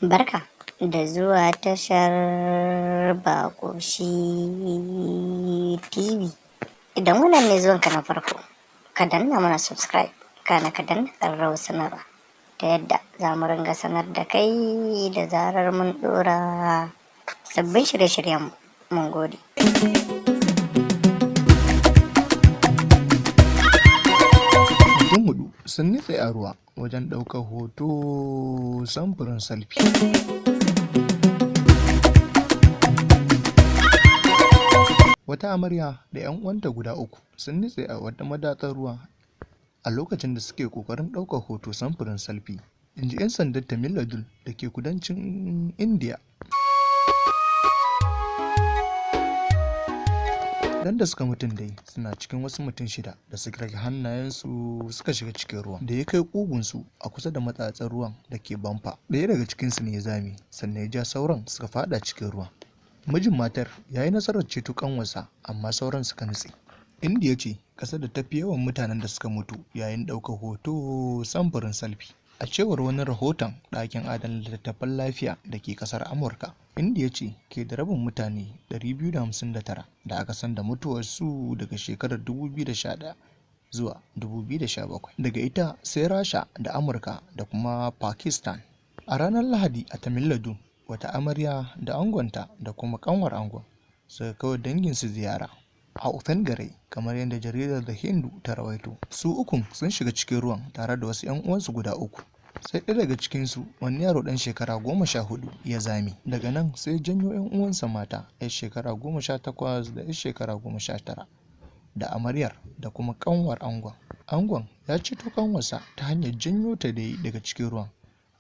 Barka da zuwa tashar Baƙoshi TV. Idan wannan ne zuwanka na farko, ka danna mana subscribe, kana ka danna ƙararrawar sanarwa ta yadda za mu ringa sanar da kai da zarar mun ɗora sabbin shirye-shiryenmu. Mun gode. Mutum hudu sun nutse a ruwa wajen ɗaukar hoto samfurin selfie. Wata amarya da 'yan uwanta guda uku sun nutse a wata madatsar ruwa a lokacin da suke ƙoƙarin ɗaukar hoto samfurin selfie, in ji 'yan sandan Tamil Nadu da ke kudancin Indiya. Waɗanda suka mutun dai suna cikin wasu mutum shida da suka rage hannayensu suka shiga cikin ruwan da ya kai ƙugunsu a kusa da matatsar ruwan da ke Bamfa. Ɗaya daga cikinsu ne ya zame sannan ya ja sauran suka faɗa cikin ruwan. Mijin matar ya yi nasarar ceto ƙanwarsa, amma sauran suka nutse. Indiya ce ƙasar da ta fi yawan mutanen da suka mutu yayin ɗaukar hoto samfurin selfie. A cewar wani rahoton ɗakin adana littattafan lafiya da ke ƙasar Amurka, Indiya ce ke da rabin mutane 259 da aka san da mutuwarsu daga shekarar 2011 zuwa 2017. Daga ita sai Rasha da Amurka da kuma Pakistan. A ranar Lahadi a Tamil Nadu, wata amarya da angonta da kuma ƙanwar angon suka kai wa danginsu ziyara a Uthangare, kamar yadda jaridar The Hindu ta rawaito. Su ukun sun shiga cikin ruwan tare da wasu 'yan uwansu guda uku. Sai ɗaya daga cikinsu, wani yaro ɗan shekara 14, ya zame. Daga nan sai janyo 'yan uwansa mata, 'yar shekara 18 da 'yar shekara 19, da amaryar da kuma ƙanwar angon. Angon ya ceto ƙanwarsa ta hanyar janyo ta da yi daga cikin ruwan,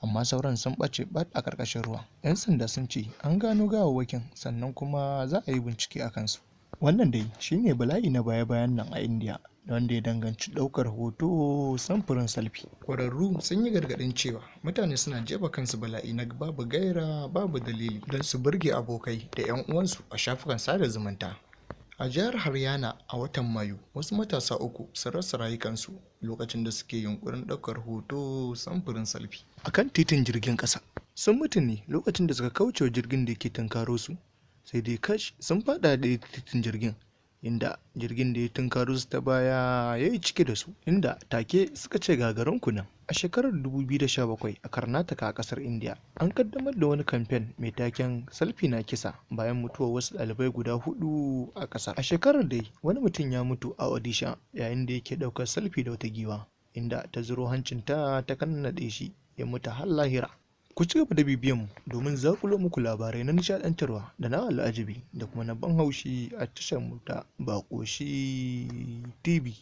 amma sauran sun ɓace ɓat a ƙarƙashin ruwan. 'Yan sanda sun ce an gano gawawwakin, sannan kuma za a yi bincike a kansu. Wannan dai shi ne bala'i na baya-bayan nan a Indiya wanda ya danganci ɗaukar hoto samfurin selfie. Ƙwararru sun yi gargaɗin cewa mutane suna jefa kansu bala'i na babu gaira babu dalili don su burge abokai da 'yan uwansu a shafukan sada zumunta. A jihar Haryana a watan Mayu, wasu matasa uku sun rasa rayukansu lokacin da suke yunƙurin ɗaukar hoto samfurin selfie a kan titin jirgin ƙasa. Sun mutu ne lokacin da suka kauce wa jirgin da yake tunkaro su, sai dai kash, sun faɗa da titin jirgin, inda jirgin da ya tunkaro su ta baya ya yi ciki da su, inda take suka ce gagarin nan. A shekarar 2017 a Karnataka a kasar India, an kaddamar da wani kamfen mai taken "Selfie na kisa" bayan mutuwar wasu ɗalibai guda hudu a kasar. A shekarar dai, wani mutum ya mutu a Odisha yayin da yake ɗaukar selfie da wata giwa, inda ta zuro hancinta ta kannaɗe shi, ya mutu har lahira. Ku ci gaba da bibiyan mu domin zakulo muku labarai na nishaɗantarwa da na al'ajabi da kuma na ban haushi a tashar mu ta Baƙoshi TV.